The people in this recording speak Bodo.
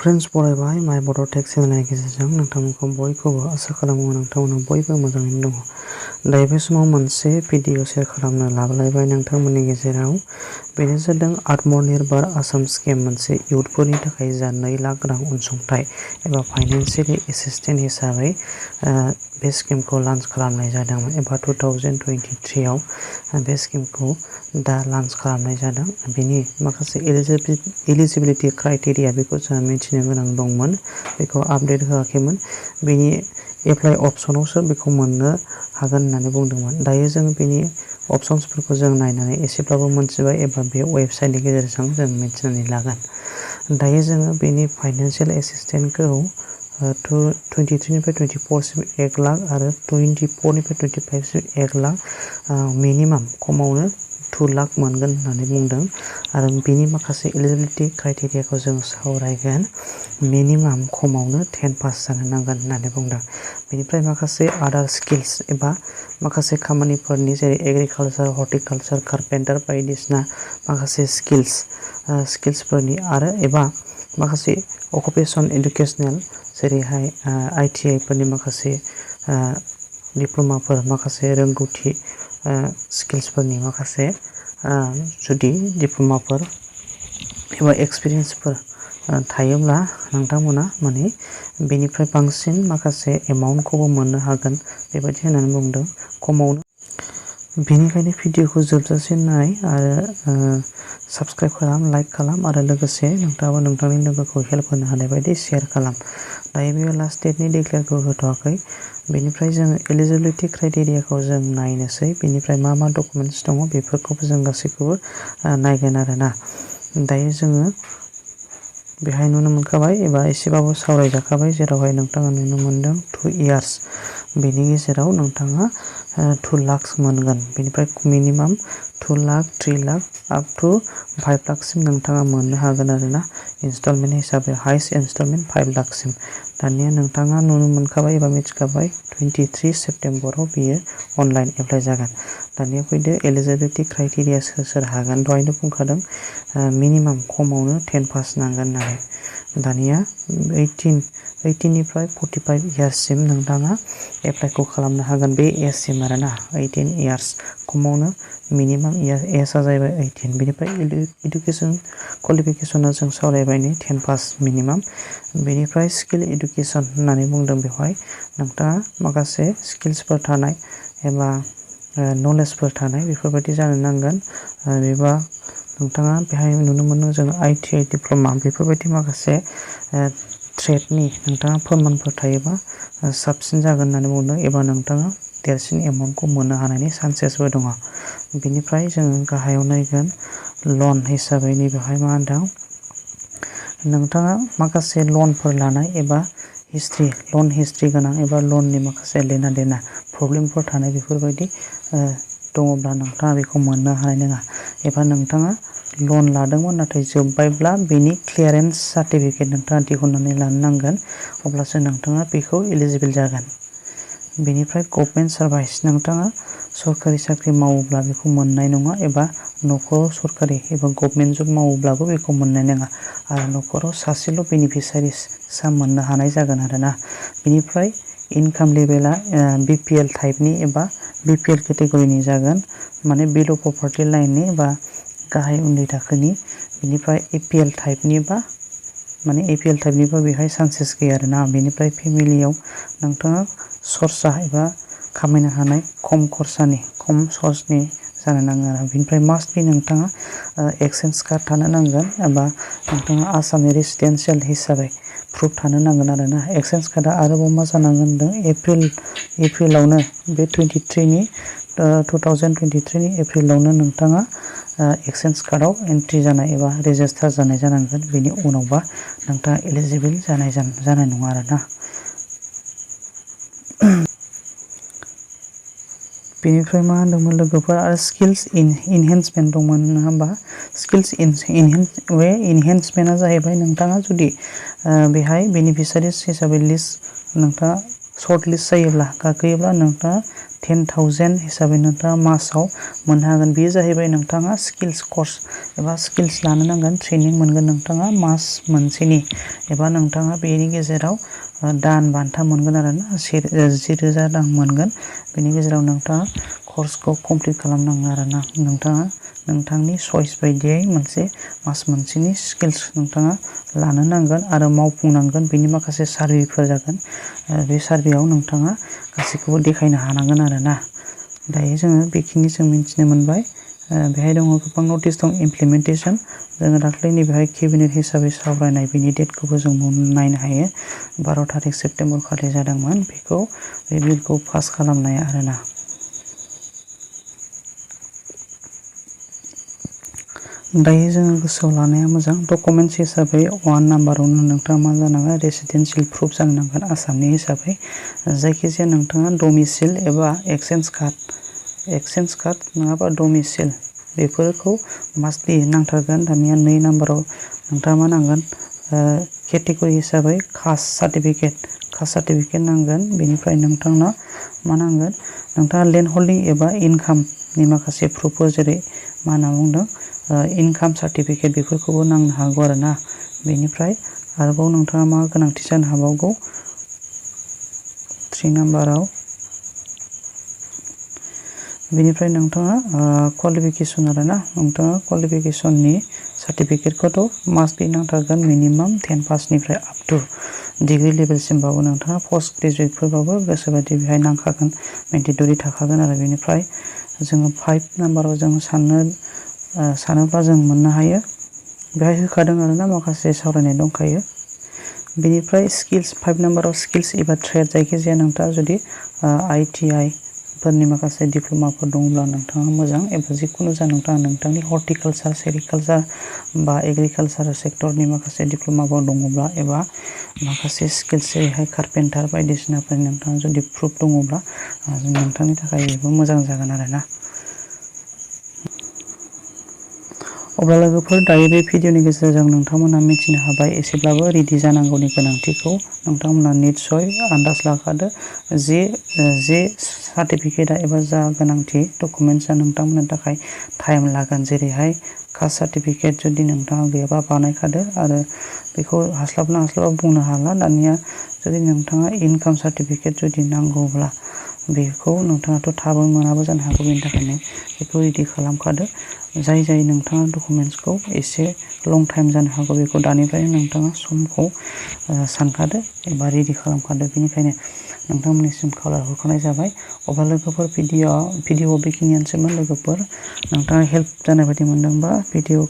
फ्रेन्ड्स फरायबाय माय बड' टेक चेनेलनि गेजेरजों नोंथांमोनखौ बयखौबो आसा खालामो नोंथांमोना बयबो मोजाङैनो दङ। दायो बे समाव मोनसे भिडिअ शेयार खालामनो लाबोलायबाय नोंथांमोननि गेजेराव। बेनो जादों आत्मनिर्भर आसाम स्किम, मोनसे इयुथफोरनि थाखाय जा 2 लाख रां अनसुंथाइ एबा फाइनान्सियेलि एसिस्टेन्ट हिसाबै बे स्किमखौ लन्च खालामनाय जादोंमोन एबा 2023 आव बे स्किमखौ दा लन्च खालामनाय जादों। बेनि माखासे एलिजिबिलिटि क्राइटेरिया बेखौ जों मिथिनो गोनां दंमोन, बेखौ आपडेट होआखैमोन। बेनि एप्लाइ अप्सनावसो बेखौ मोननो हागोन होननानै बुंदोंमोन। दायो जों बेनि अप्सन्सफोरखौ जों नायनानै एसेब्लाबो मोनथिबाय एबा बे वेबसाइटनि गेजेरजों जों मिथिनानै लागोन। दायो जोङो बेनि फाइनान्सियेल एसिस्टेन्टखौ 23निफ्राय 24सिम 1 लाख आरो 24निफ्राय 25सिम 1 लाख, मिनिमाम खमावनो 2 लाख मोनगोन होननानै बुंदों। आरो बेनि माखासे एलिजिबिलिटि क्राइटेरियाखौ जों सावरायगोन। मिनिमाम खमावनो 10 पास जानो नांगोन होननानै बुंदों। बेनिफ्राय माखासे आदार स्किल्स एबा माखासे खामानिफोरनि जेरै एग्रिकालचार, हर्टिकालचार, कारपेन्टार बायदिसिना माखासे स्किल्सफोरनि आरो एबा माखासे अकुपेसन इडुकेसनेल जेरैहाय ITI फोरनि माखासे डिप्ल'माफोर, माखासे रोंगौथि स्किल्सफोरनि माखासे जुदि डिप्ल'माफोर एबा एक्सपिरियेन्सफोर थायोब्ला नोंथांमोना माने बेनिफ्राय बांसिन माखासे एमाउन्टखौबो मोननो हागोन बेबायदि होननानै बुंदों खमावनो। बेनिखायनो भिडिअखौ जोबजासिम नाय आरो साबस्क्राइब खालाम, लाइक खालाम आरो लोगोसे नोंथाङाबो नोंथांनि लोगोखौ हेल्प होनो हानाय बायदि शेयार खालाम। दायो बेयो लास्ट डेटनि डिक्लेयारखौ होथ'वाखै। बेनिफ्राय जोङो एलिजिबिलिटि क्राइटेरियाखौ जों नायनोसै। बेनिफ्राय मा मा डकुमेन्टस दङ बेफोरखौबो जों गासैखौबो नायगोन आरोना। दायो जोङो बेहाय नुनो मोनखाबाय एबा एसेबाबो सावरायजाखाबाय, जेरावहाय नोंथाङा नुनो मोनदों 2 इयार्स, बेनि गेजेराव नोंथाङा 2 लाख मोनगोन। बेनिफ्राय minimum 2 lakh, 3 lakh up to 5 लाखसिम नोंथाङा मोननो हागोन आरोना। इनस्टलमेन्ट हिसाबै हाइस्ट इनस्टलमेन्ट 5 लाखसिम। दानिया नोंथाङा नुनो मोनखाबाय एबा मिथिखाबाय 23 सेप्तेम्बराव बियो अनलाइन एप्लाइ जागोन। दानिया फैदो एलिजिबिलिटि क्राइटेरिया सोर सोर हागोन। दहायनो बुंखादों मिनिमाम खमावनो 10 पास नांगोन होननानै। दानिया 18निफ्राय 45 इयार्ससिम नोंथाङा एप्लाइखौ खालामनो हागोन, बे एजसिम आरोना। 18 इयार्स खमावनो मिनिमाम एजआ जाहैबाय 18। बेनिफ्राय इडुकेसन क्वालिफिकेसना जों सावरायबाय 10 पास मिनिमाम। बेनिफ्राय स्किल इडुकेसन होननानै बुंदों, बेवहाय नोंथाङा माखासे स्किल्सफोर थानाय एबा नलेजफोर थानाय बेफोरबायदि जानो नांगोन। एबा नोंथाङा बेहाय नुनो मोनो जों ITI डिप्ल'मा बेफोरबायदि माखासे ट्रेडनि नोंथाङा फोरमानफोर थायोबा साबसिन जागोन होननानै बुंदों एबा नोंथाङा देरसिन एमाउन्टखौ मोननो हानायनि चान्सेसबो दङ। बेनिफ्राय जोङो गाहायाव नायगोन लन हिसाबै नैबेवहाय मा होनदों, नोंथाङा माखासे लनफोर लानाय एबा लन हिस्ट्रि गोनां एबा लननि माखासे लेना देना प्रब्लेमफोर थानाय बेफोरबायदि दङब्ला नोंथाङा बेखौ मोननो हानाय नङा। एबा नोंथाङा लन लादोंमोन नाथाय जोब्बायब्ला बेनि क्लियारेन्स सार्टिफिकेट नोंथाङा दिहुननानै लानो नांगोन, अब्लासो नोंथाङा बेखौ एलिजिबोल जागोन। बेनिफ्राय गभर्नमेन्ट सार्भिस, नोंथाङा सरकारि साख्रि मावोब्ला बेखौ मोननाय नङा एबा न'खराव सरकारि एबा गभर्नमेन्ट जब मावोब्लाबो बेखौ मोननाय नङा आरो न'खराव सासेल' बेनिफिसारिसा मोननो हानाय जागोन आरोना। बेनिफ्राय इनकाम लेभेला BPL टाइपनि एबा BPL केटेगरिनि जागोन, माने बिल' पभार्टि लाइननि एबा गाहाय उन्दै थाखोनि। बेनिफ्राय APL टाइपनिबा बेहाय चान्सेस गैया आरोना। बेनिफ्राय फेमिलियाव नोंथाङा सर्सा एबा खामायनो हानाय खम सर्सनि जानो नाङो आरो। बेनिफ्राय मास्ट बि नोंथाङा एक्सेन्ज कार्ड थानो नांगोन एबा नोंथाङा आसामनि रेसिडेन्सियेल हिसाबै प्रुफ थानो नांगोन आरोना। एक्सेन्ज कार्डआ आरोबाव मा जानांगोन होनदों, एप्रिलावनो बे 2023नि एप्रिलावनो नोंथाङा एक्सेन्ज कार्डआव एन्ट्रि जानाय एबा रेजिस्टार जानाय जानांगोन। बेनि उनावबा नोंथाङा एलिजिबोल जानाय नङा आरोना। बेनिफ्राय मा होनदोंमोन लोगोफोर, आरो स्किल्स इनहेन्समेन्ट दंमोन नङा होमबा। स्किल्स इनहेन्समेन्टआ जाहैबाय नोंथाङा जुदि बेहाय बेनिफिसारिस हिसाबै लिस्ट नोंथाङा सर्ट लिस्ट जायोब्ला गाखोयोब्ला नोंथाङा 10,000 हिसाबै नोंथाङा मासाव मोननो हागोन। बेयो जाहैबाय नोंथाङा स्किल्स कर्स एबा स्किल्स लानो नांगोन, ट्रेनिं मोनगोन नोंथाङा मास मोनसेनि एबा नोंथाङा बेनि गेजेराव दान बान्था मोनगोन आरोना 10,000 रां मोनगोन। बेनि गेजेराव नोंथाङा कर्सखौ कमप्लिट खालामनांगोन आरोना। नोंथाङा नोंथांनि चइस बायदियै मोनसे मास मोनसेनि स्किल्स नोंथाङा लानो नांगोन आरो मावफुंनांगोन। बेनि माखासे सार्भेफोर जागोन, बे सार्भेआव नोंथाङा गासैखौबो देखायनो हानांगोन आरोना। दायो जोङो बेखिनि जों मिथिनो मोनबाय। बेहाय दङ गोबां नटिस दं इमप्लिमेन्टेसन। जोङो दाख्लैनि बेहाय केबिनेट हिसाबै सावरायनाय बेनि डेटखौबो जों नायनो हायो। 12 थारिख सेप्तेम्बर खालि जादोंमोन बेखौ बे बिलखौ पास खालामनाय आरोना। दायो जोङो गोसोआव लानाया मोजां। डकुमेन्टस हिसाबै 1 नाम्बारावनो नोंथाङा मा जानांगोन, रेसिडेन्सियेल प्रुफ जानो नांगोन आसामनि हिसाबै। जायखिजाया नोंथाङा डमिसिल एबा एक्सचेन्ज कार्ड नङाबा डमिसिल बेफोरखौ मास्टलि नांथारगोन। दानिया 2 नाम्बाराव नोंथाङा मा नांगोन, केटेगरि हिसाबै कास्ट सार्टिफिकेट नांगोन। बेनिफ्राय नोंथांना मा नांगोन, नोंथाङा लेन्ड हल्डिं एबा इनकामनि माखासे प्रुफफोर जेरै मा होनना बुंदों इनकाम सार्टिफिकेट बेफोरखौबो नांनो हागौ आरोना। बेनिफ्राय आरोबाव नोंथाङा मा गोनांथि जानो हाबावगौ, 3 नाम्बाराव बेनिफ्राय नोंथाङा क्वालिफिकेसन आरोना। नोंथाङा क्वालिफिकेसननि सार्टिफिकेटखौथ' मास्टलि नांथारगोन। मिनिमाम 10 पासनिफ्राय आप टु डिग्रि लेभेलसिमबाबो नोंथाङा पस्ट ग्रेजुवेटफोरबाबो गोसोबायदि बेहाय नांखागोन, मेन्डेटरि थाखागोन आरो। बेनिफ्राय जोङो 5 नाम्बाराव जों सानोब्ला जों मोननो हायो, बेहाय होखादों आरोना माखासे सावरायनाय दंखायो। बेनिफ्राय स्किल्स 5 नाम्बाराव स्किल्स एबा ट्रेड, जायखिजाया नोंथाङा जुदि ITI फोरनि माखासे डिप्ल'माफोर दङब्ला नोंथाङा मोजां, एबा जिखुनु जा नोंथाङा नोंथांनि हर्टिकालचार, सेरिकालचार बा एग्रिकालचार सेक्टरनि माखासे डिप्ल'माफोर दङब्ला एबा माखासे स्किल्स जेरैहाय कारपेन्टार बायदिसिनाफोर नोंथाङा जुदि प्रुफ दङब्ला नोंथांनि थाखाय बेबो मोजां जागोन आरोना। अब्ला लोगोफोर, दायो बे भिडिअनि गेजेरजों नोंथांमोना मिथिनो हाबाय एसेब्लाबो रेडि जानांगौनि गोनांथिखौ। नोंथांमोना निस्सय आन्दाज लाखादो जे सार्टिफिकेटआ एबा जा गोनांथि डकुमेन्टसा नोंथांमोननि थाखाय टाइम लागोन। जेरैहाय कास्ट सार्टिफिकेट जुदि नोंथाङा गैयाबा बानायखादो, आरो बेखौ हास्लाबा बुंनो हाला दानिया। जुदि नोंथाङा इनकाम सार्टिफिकेट जुदि नांगौब्ला बेखौ नोंथाङाथ' थाबैनो मोनाबो जानो हागौ। बेनि थाखायनो बेखौ रेडि खालामखादो। जाय नोंथाङा डकुमेन्टसखौ एसे लं टाइम जानो हागौ, बेखौ दानिफ्रायनो नोंथाङा समखौ सानखादो एबा रेडि खालामखादो। बेनिखायनो नोंथांमोननिसिम खावलायहरखानाय जाबाय। अब्ला लोगोफोर, भिडिअ बेखिनियानोसैमोन। लोगोफोर, नोंथाङा हेल्प जानाय बायदि मोनदोंबा भिडिअखौ